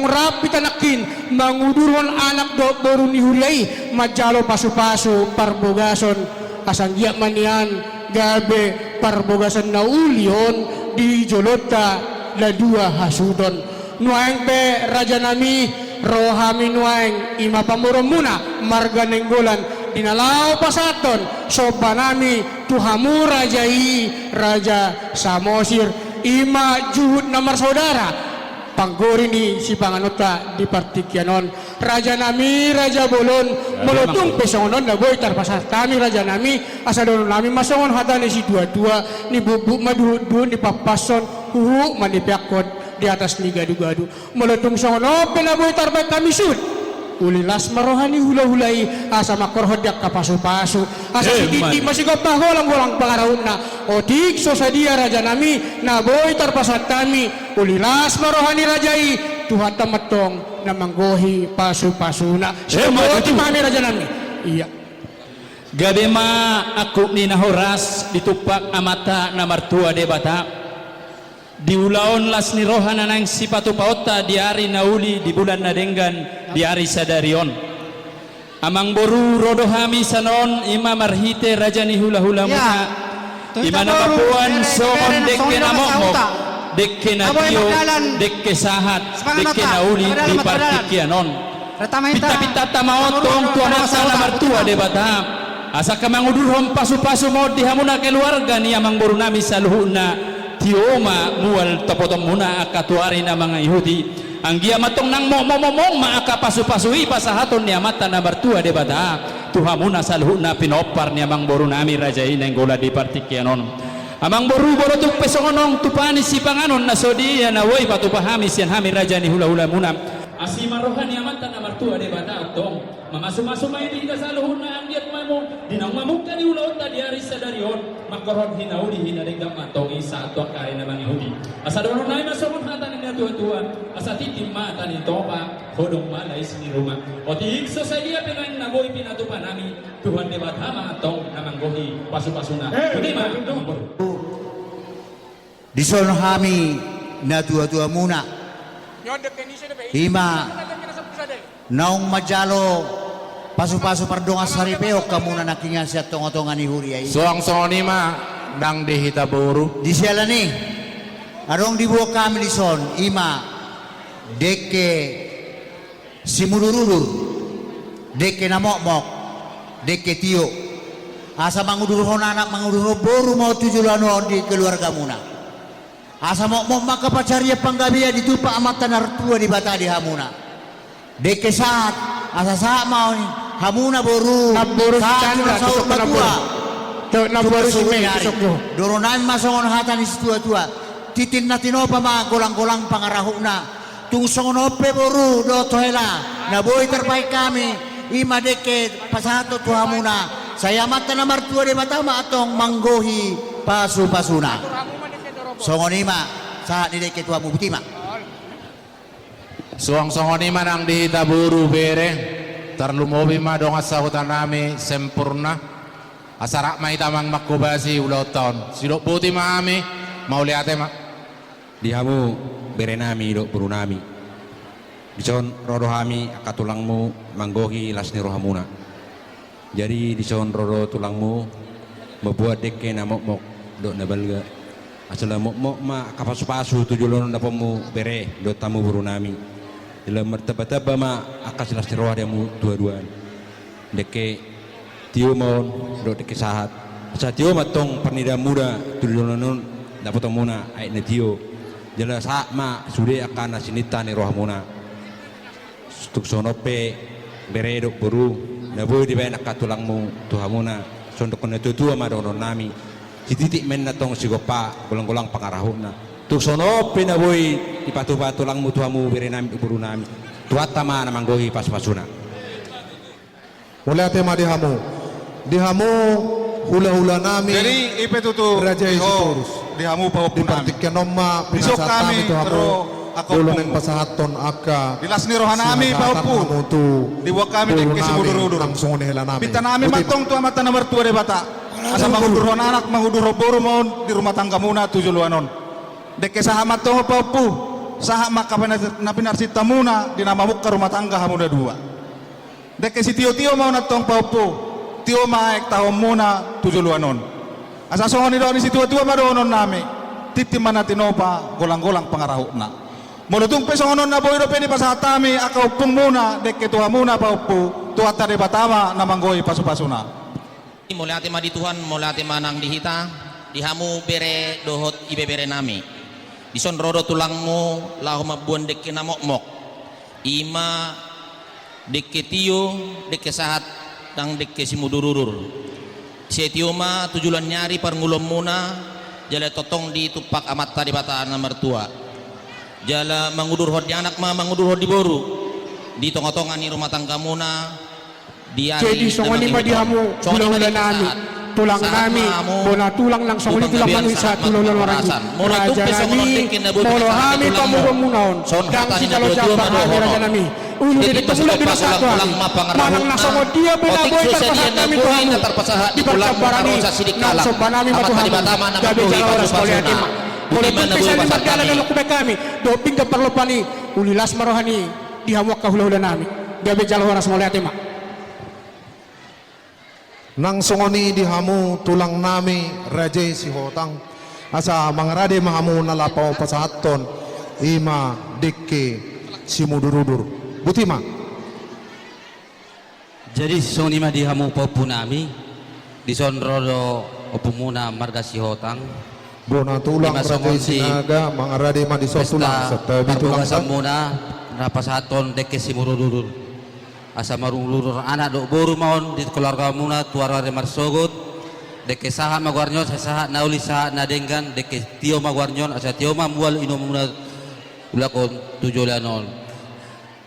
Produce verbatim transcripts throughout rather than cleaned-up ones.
rap hita nangkin mangudurhon anak dohot boru ni huria i manjalo pasupasu parbogason, asa anggiat ma nian gabe parbogason na uli on di jolonta na dua hasuhuton. Nuaeng pe rajanami, ro hami nuaeng, i ma pamoruonmuna marga Nainggolan, di na laho pasahathon sombanami tu hamu raja i, Raja Samosir, i ma juhut na marsaudara, panggori ni sipanganonta di partingkian on. Rajanami, raja bolon, molo tung pe songon on na boi tarpasahat hami rajanami, asa dohononnami ma songon hata ni situatua, nibuhutbuhut ma duhutduhut, nipampason huhut ma nipeakhon di atas ni gadugadu. Molo tung songon on pe na boi tarbahen hami suhut, uli las ma roha ni hulahula i, asa mangkorhon di angka pasupasu, asa sitintin ma sigompa, golanggolang pangarahutna. Otik so sadia rajanami na boi tarpasahat hami, uli las ma roha ni raja i, Tuhanta ma antong na manggohi pasupasuna. Emma tutu. Boti ma hami rajanami. Ia. Gabe ma angkup ni na horas ditumpak Amanta na martua Debata. Di ulaon las ni roha na naeng sipatupaonta di ari na uli, di bulan na denggan, di ari sadari on. Amangboru, ro do hami sian on, i ma marhite raja ni hulahulamuna. Ia. I ma na mamboan songon dengke na mokmok, dengke na tio, dengke sahat, dengke na uli di partingkian on. Pintapintanta ma on antong tu Amanta na martua Debata, asa angka mangudurhon pasupasu ma on di hamuna keluarga ni amangborunami saluhutna. Tio ma mual tapotonmuna angka tu ari na mangihuti. Anggiat ma antong nang mokmokmokmok ma angka pasupasu i pasahaton ni Amanta na martua Debata tu hamuna saluhutna pinompar ni amangborunami raja i Nainggolan di partingkian on. Amangboru, molo tung pe songon on tupa ni sipanganon na so dia na boi patupa hami sian hami raja ni hulahulamuna, asi ma roha ni Amanta na martua Debata antong. Mamasumasu ma i di hita saluhutna, anggiat ma molo di naung mamungka ni ulaonta di ari sadari on, mangkorhon hinauli hinadenggan ma antong i sahat tu angka ari na mangihuti. Asa dohononnami ma songon hata ni natuatua, asa tintin ma tano ni topa, hodong ma lais ni ruma. Otik so sadia pe nuaeng na boi pinatupanami, Tuhan Debata ma antong na manggohi pasupasuna. Boti ma. Dison hami natuatuamuna, i ma naung manjalo pasupasu pardongan saripeon hamuna nangkiningan sian tongatonga ni huria i. Suang songon i ma nang di hita boru. Di siala ni i, adong diboan hami dison, i ma dengke simudurudur, dengke na mokmok, dengke tio. Asa mangudurhon anak, mangudurhon boru ma on tu joloan on di keluargamuna. Asa mokmok ma angka pansarian panggabean ditumpak Amanta na martua Debata di hamuna. Dengke sahat, asa sahat ma on hamuna boru, sahat tu na saur matua. Dohononnami ma songon hata ni situatua. Tintin na tinopa ma golanggolang pangarahutna. Tung songon on pe boru dohot hela na boi tarbahen hami, i ma dengke pasahathon tu hamuna, sai Amanta na martua Debata ma antong manggohi pasupasuna. Songon i ma sahat ni dengke tu hamu, boti ma. Suang songon i ma nang di hita boru, bere, tarlumobi ma dongan sahutanami Sempurna. Asa rap ma hita amang manghobasi ulaonta on. Sidok boti ma hami, mauliate ma. Di hamu berenami dohot borunami. Dison ro do hami angka tulangmu manggohi las ni rohamuna. Jadi dison ro do tulangmu mamboan dengke na mokmok dohot na balga. Asa lam mokmok ma angka pasupasu tu joloan on dapotonmu bere dohot hamu borunami. Jala martambatamba ma angka silas ni roha di hamu tuaduan. Dengke tio ma on dohot dengke sahat. Asa tio ma antong parnidaanmuna tu joloan on dapotonmuna aek na tio. Jala sahat ma sude angka na sininta ni rohamuna. Tung songon on pe bere dohot boru, na boi dibaen angka tulangmu tu hamuna, songon dohonon ni natuatua ma dohononnami. Sititi ma antong sigompa, golanggolang pangarahutna. Tung songon on pe na boi dipatupa tulangmu tu hamu berenami dohot borunami, Tuhanta ma na manggohi pasupasuna. Mauliate ma di hamu. Di hamu hulahulanami. Jadi i pe tutu raja i Sitorus. Di hamu pahompunami. Di partingkian on ma pinasahat hami tu hamu, molo naeng pasahathon angka di las ni rohanami pahompu. Diboan hami dengke simudurudur. Nang songon i helanami. Pintanami ma antong tu Amanta na martua Debata, asa mangudurhon anak, mangudurhon boru ma on di rumah tanggamuna tu joloan on. Dengke sahat ma antong pahompu. Sahat ma angka pina-, na pinarsinta muna di na mamungka rumah tangga hamu na dua. Dengke sitio-tio ma on antong pahompu, tio ma aek taon muna tu joloan on. Asa songon nidok ni situa-tua ma dohonon nami, tintin ma na tinopa, golang-golang pangarahutna. Molo tung pe songon on na boi dope dipasahat hami angka ompung muna, dengke tu hamuna pahompu, Tuhanta Debata ma na manggohi pasu-pasuna. Mauliate ma di Tuhan, mauliate ma nang di hita, di hamu bere dohot ibebere nami. Dison ro do tulangmu laho mamboan dengke na mokmok. I ma dengke tio, dengke sahat, nang dengke simudur-udur. Sai tio ma tu joloan ni ari parngoluon muna, jala tongtong ditumpak Amanta Debata na martua. Jala mangudurhon di anak ma, mangudurhon di boru. Di tonga-tonga ni rumah tangga muna, di ari. Jadi songon i ma di hamu hula-hula nami, tulang nami, bona tulang nang songon i tulang nami sahat hula-hula nami. Raja nami, molo hami pamoruon muna on, ndang sijalo jamba hami raja nami. Ulu dengke tumulak di masa tua hami. Manang na songon dia pe na boi tarpasahat hami tu hamu di parjambaran i, naung somba nami ma tu hamu. Gabe jala horas, mauliate ma. Molo tung pe sahali mardalan dohot hami dohot pinggan parlompan i, uli las ma roha ni di hamu angka hula-hula nami. Gabe jala horas, mauliate ma. Nang songon i di hamu tulang nami raja i Sihotang, asa mangarade ma hamu na laho pasahathon, i ma dengke simudur-udur. Boti ma. Jadi songon i ma di hamu pahompu nami, dison ro do ompung muna marga Sihotang. Bona tulang raja i Sinaga, mangarade ma dison tulang, santabi tulang. Pesta parbogasan muna na pasahathon dengke simudur-udur. Asa marumur-umur anak dohot boru ma on di keluarga muna tu ari-ari marsogot. Dengke sahat ma goarna on, asa sahat na uli, sahat na denggan, dengke tio ma goarna on, asa tio ma mual inumun muna ulak on tu joloan on.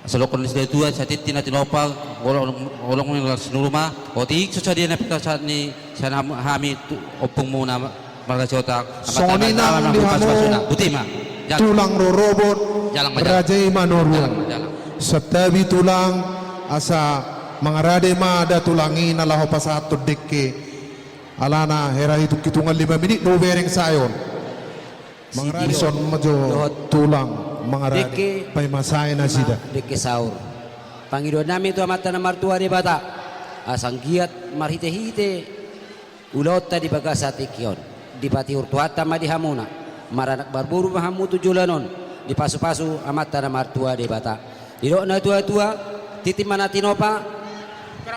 Asa dohonon ni situa-tua, sai tintin na tinopa, golang-golang ni sinurumun ma. Otik so sadia na pinasahat ni sian hami tu ompung muna marga Sihotang. Songon i nang di hamu tulang rorobot, raja i Manoruan. Santabi tulang, asa mangarade ma da tulang i na laho pasahathon dengke. Alana hera hitung-hitungan lima minit do hubereng sae on. Mangarade ma jo tulang, mangarade. Dengke, paima sae nasida. Dengke saur. Pangidoan nami tu Amanta na martua Debata, asa anggiat marhite-hite ulaonta di bagasan tingki on, dipatiur Tuhanta ma di hamuna, maranak marboru ma hamu tu joloan on, dipasu-pasu Amanta na martua Debata. Didok na tua-tua, tintin ma na tinopa,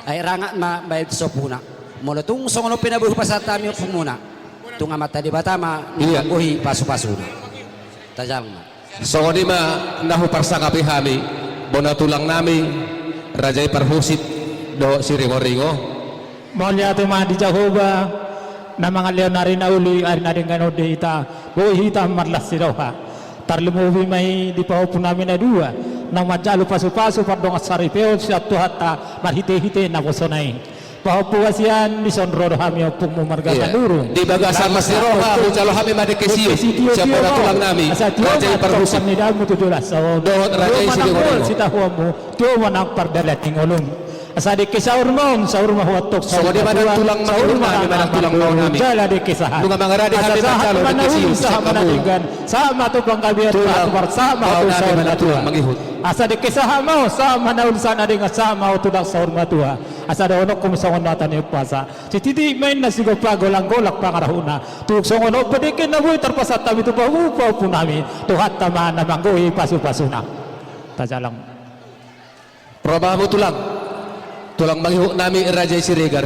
aek rangat ma baen sompuna. Molo tung songon on pe na boi hupasahat hami ompung muna, tung Amanta Debata ma na manggohi pasu-pasuna. Tajalang ma. Songon i ma na huparsangapi hami, bona tulang nami, raja i Parhusip dohot Siringo-ringo. Mauliate ma di Jahowa, na mangalehon ari na uli, ari na denggan on di hita, boi hita marlas ni roha. Tarlumobi ma i di pahompu nami na dua, na manjalo pasu-pasu pardongan saripeon sian Tuhanta, marhite-hite naposona i. Pahompu hasian, dison ro do hami ompungmu marga Manurung. Di bagasan las ni roha, hujalo hami ma dengke sitio-tio sian bona tulang nami, raja i Parhusip. Dohot raja i Siringo-ringo. Tio ma nang pardalan ni ngolum. Asa dengke saur ma on, saur ma huantok saur ma tulang, saur ma nang tulang nami, jala dengke sahat. Nunga mangarade hami manjalo dengke sitio, sahat ma na uli, sahat ma na denggan, sahat ma tu panggabean, sahat ma tu saur matua. Asa dengke sahat ma on, sahat ma na uli, sahat na denggan, sahat ma on tu na saur matua. Asa dohononku ma songon hata ni umpasa: Sititi ma inna sigompa, golang-golang pangarahutna. Tung songon on pe dengke na boi tarpasahat hami tu pahompu, pahompu nami, Tuhanta ma na manggohi pasu-pasuna. Tajalang. Ro ma hamu tulang, tulang mangihut nami raja i Siregar.